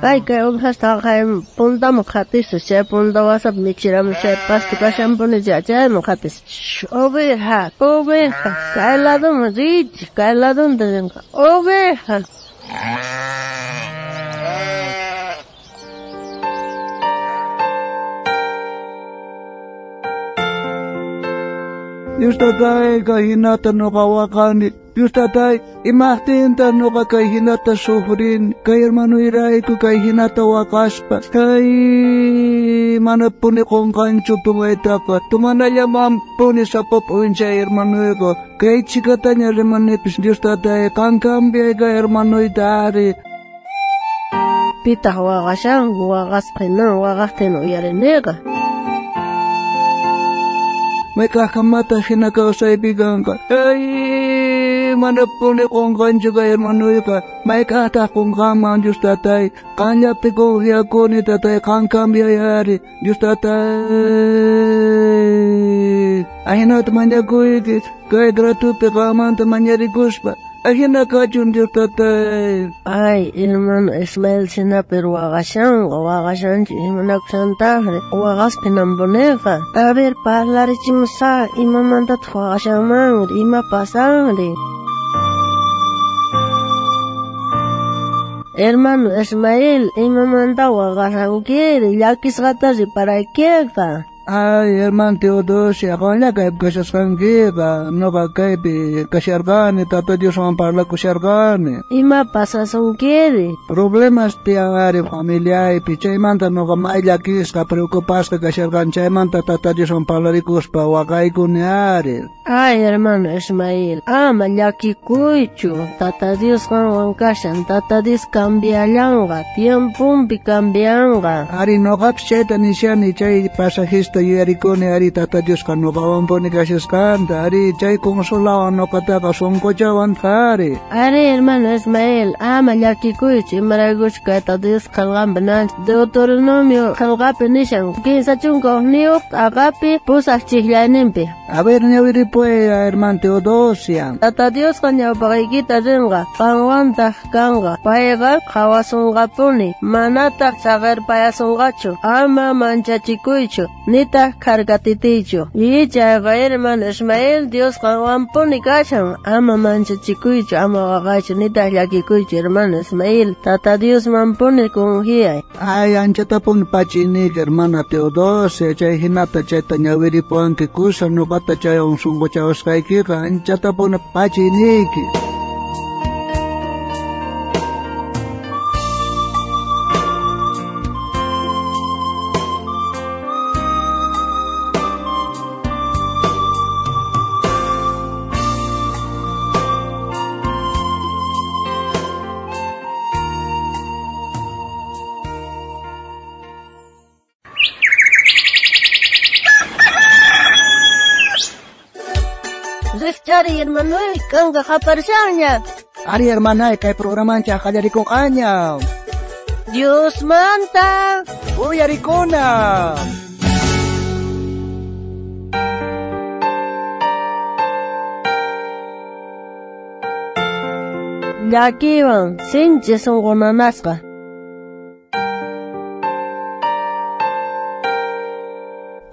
Kay kay ovejasta jaqay puntaman qhatisaq, chay punta wasapi michiramushay pasto kashanpuni chayman qhatisaq. Oveja, oveja, kay ladoman riychik, kay ladonta rinqa. Oveja. Dios tatay, kay hinata noqa waqani. Dios tatay, imajtintaj noqa kay hinata sufrini, kay hermanoyrayku kay hinata waqaspa. Kay manapuni qonqanchu tumaytaqa, tumanallamanpuni sapa p'unchay hermanoyqa. Kay chhikataña rimanipis Dios tatay, qan cambiay kay hermanoyta ari. Pitaq waqashan, waqaspa hinan waqajtin uyariniqa. Mayk'ajkamataq hina kawsaypi kanqa. Ay, manapuni qonqanchu kay hermanoyqa. Mayk'ajtaq qonqanman Dios tatay. Qanllapi confiakuni tatay, qan cambiay ari. Dios tatay. Ajinata mañakuyki, kay tratopi qanmanta mañarikuspa. Ajina kachun Dios tatay. Ay, hermano Ismael sinapi waqashanqa, waqashanchu imanakushantajri, waqaspa hinanpuniqa. A ver, parlarichimusaq, imamantataq waqashanmanri, ima pasanri. Hermano Ismael, imamanta waqashankiri, llakisqata riparaykiqa. Ay, hermano Teodosia, qanlla kaypi kashasqankiqa, noqa kaypi kasharqani, Tata Dioswan parlakusharqani. Ima pasasunkiri? Problemas tiyan ari familiaypi, chaymanta noqa may llakisqa, preocupasqa kasharqani, chaymanta Tata Dioswan parlarikuspa waqaykuni ari. Ay, hermano Ismael, ama llakikuychu, Tata Dios qanwan kashan, Tata Dios cambiallanqa, tiemponpi cambianqa. Ari, noqapis chayta nishani, chay pasajista yuyarikuni ari Tata Diosqa noqawanpuni kashasqanta, ari chay consolawan noqataqa sunquchawan ari. Ari, hermano Ismael, ama llakikuychu, imaraykuchu Tata Dios qillqanpi nanchik Deuteronomio qillqapi nishan, 31 t'aqapi 8 chiqllayninpi. A ver, ñawiripuy, hermano Teodosia. Tata Diosqa ñawpaqaykita rinqa, qanwantaq kanqa, payqa qhawasunqapuni, manataq saqerpayasunqachu, ama manchachikuychu, nitaq kharkatitiychu. Y chayqa, hermano Ismael, Dios qanwanpuni kashan, ama manchachikuychu, ama waqaychu, nitaq llakikuychu, hermano Ismael, Tata Diosmanpuni confiay. Ay, anchatapuni pachiniki, hermana Teodosia, chay hinata chayta ñawiripuwanki kusa noqata chaywan sunquchawasqaykiqa, anchatapuni pachiniki. Rikchari, hermanoy, kanqa qaparishanña. Ari, hermanay, kay programanchik qallarikunqaña. Diosmanta uyarikuna. Llakiywan sinchi sunqu nanasqa.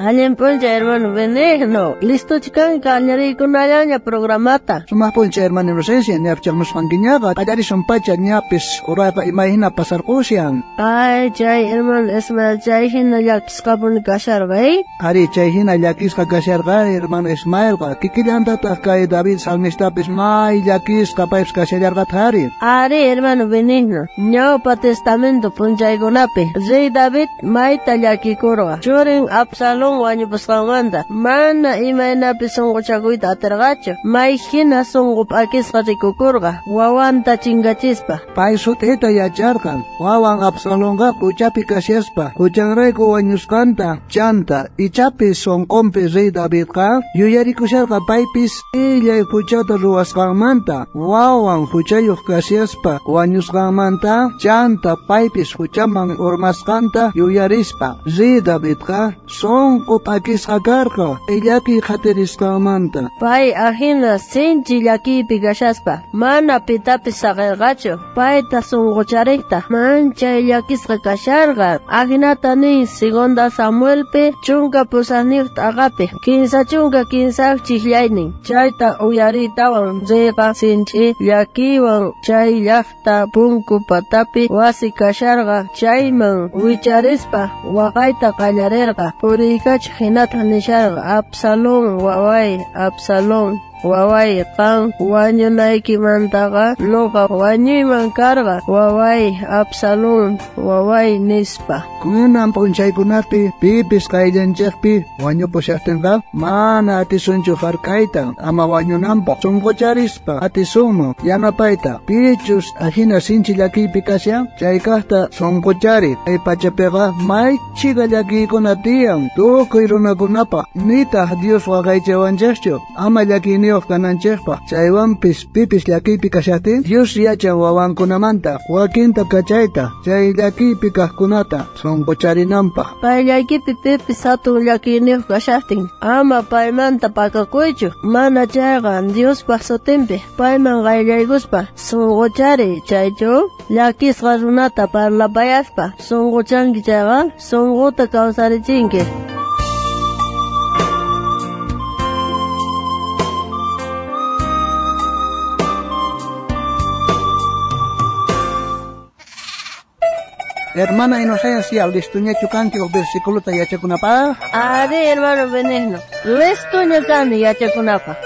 Allin p'unchay, hermano Benigno. Listochu kanki qallariykunallaña programata. Sumaq p'unchay, hermano Inocencia, ñapchaqmusqankiñaqa, qallarisun pacha ñapis urayqa imayhina pasarqushan. Ay, chay hermano Ismael, chay hina llakisqapuni kasharqa, eh? Ari, chay hina llakisqa kasharqa, hermano Ismaelqa. Kikillantataq kay David salmistapis may llakisqa paypis kashallarqataq ari. Ari, hermano Benigno, Ñawpa Testamento p'unchaykunapi, rey David mayta llakikurqa. Churin Absalón wañupusqanmanta, mana imaynapi sunquchakuyta atirqachu, may hina sunqu p'akisqa rikukurqa, wawanta chinkachispa. Pay sut'ita yacharqan, wawan Absalonqa huchapi kashaspa, huchanrayku wañusqanta, chanta, ichapis sunqunpi rey Davidqa yuyarikusharqa paypis illay huchata ruwasqanmanta, wawan huchayuq kashaspa wañusqanmanta, chanta paypis huchaman urmasqanta yuyarispa, rey Davidqa sunqu Sonqo p'akisqa karqa, llakiy qhatirisqanmanta. Pay ajina sinchi llakiypi kashaspa, mana pitapis saqerqachu, payta sonqocharejta manchay llakisqa kasharqa. Ajinata nin Segunda Samuelpi 18 t'aqapi 33 chijllaynin. Chayta uyariytawan reyqa sinch'i llakiywan chay llaqta punku patapi wasi kasharqa chayman wicharispa waqayta qallarerqa. Puriykachaj hinata nisharqa: Absalón waway, Absalón waway, qan wañunaykimantaqa noqa wañuyman karqa, waway, Absalón waway, nispa. Kunan p'unchaykunapi pipis qayllanchikpi wañupushajtinqa mana atisunchu hark'ayta ama wañunanpaq sonqocharispa atisunman yanapayta. Pichus ajina sinchi llakiypi kashan chaykaqta sonqochari. Kay pachapiqa may chhika llakiykuna tiyan tukuy runakunapaq, nitaq Dios waqaychawanchikchu ama llakiyniyuq kananchikpaq. Chaywanpis pipis llakiypi kashajtin Dios yachan wawankunamanta wakinta kachayta chay llakiypi kaqkunata sonqocharinanpaq. Payllaykipi pipis hatun llakiyniyuq kashajtin ama paymanta pakakuychu, mana chayqa Diospaq sutinpi payman qayllaykuspa sonqochari. Chaychu llakisqa runata parlapayaspa sonqochanki chayqa sonqota kawsarichinki. Hermana Inocencia, listoñachu kanki uj versículota yachakunapaq? Ari, hermano Benigno, listoña kani yachakunapaq.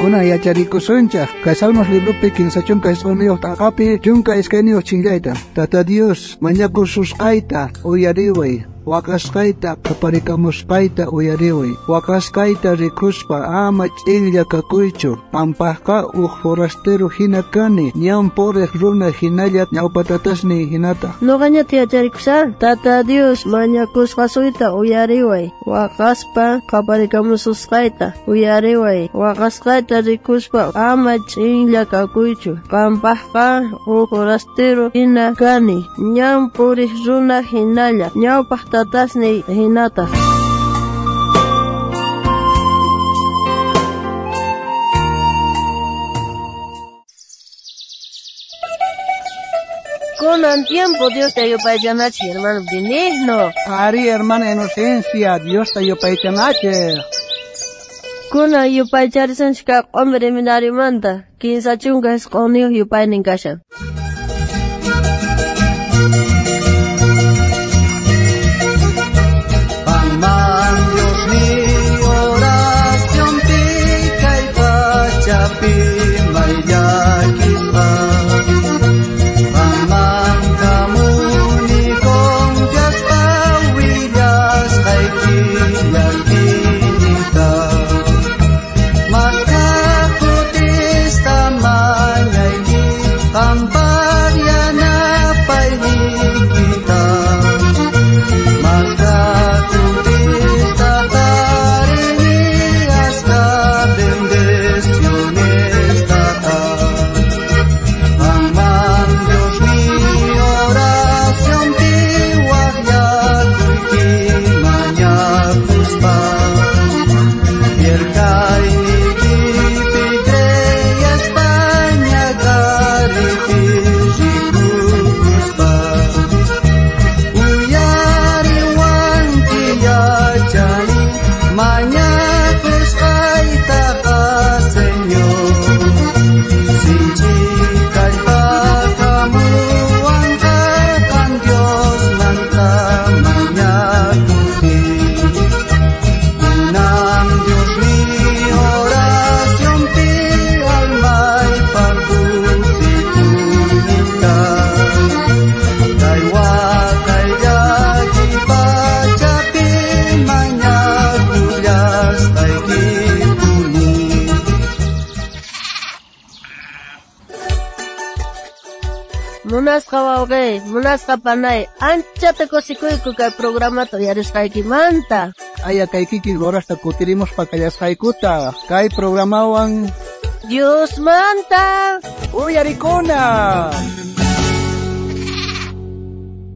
Kunan yacharikusunchaj kay Salmos libropi 39 t'aqapi 12 chinllayta. Tata Dios, mañakususqayta uyariway, waqasqayta qaparikamusqayta uyariway. Waqasqayta rikuspa ama ch'inlla kakuychu. Pampajqa uj forastero hina kani, ñan puriq runa hinalla ñawpatatasniy hinata. Noqañata yacharikushan. Tata Dios, mañakusqasuyta uyariway, waqaspa qaparikamususqayta uyariway. Waqasqayta rikuspa ama ch'inlla kakuychu. Qampajqa uj forastero hina kani, ñan puriq runa hinalla ñawpaq tatasniy hinataq. Kunan tiempo Diosta yupaychanachik, hermano Benigno. Ari, hermana Inocencia, Diosta yupaychanachik. Kunan yupaycharisunchik kay q'umir seminariomanta 39 yupaynin kashan. Munasqa wawqi, munasqa panay, anchata kusikuyku kay programata uyarisqaykimanta. Aya kay kikin horasta kutirimuspa kallasqaykuta kay programawan Diosmanta uyarikuna.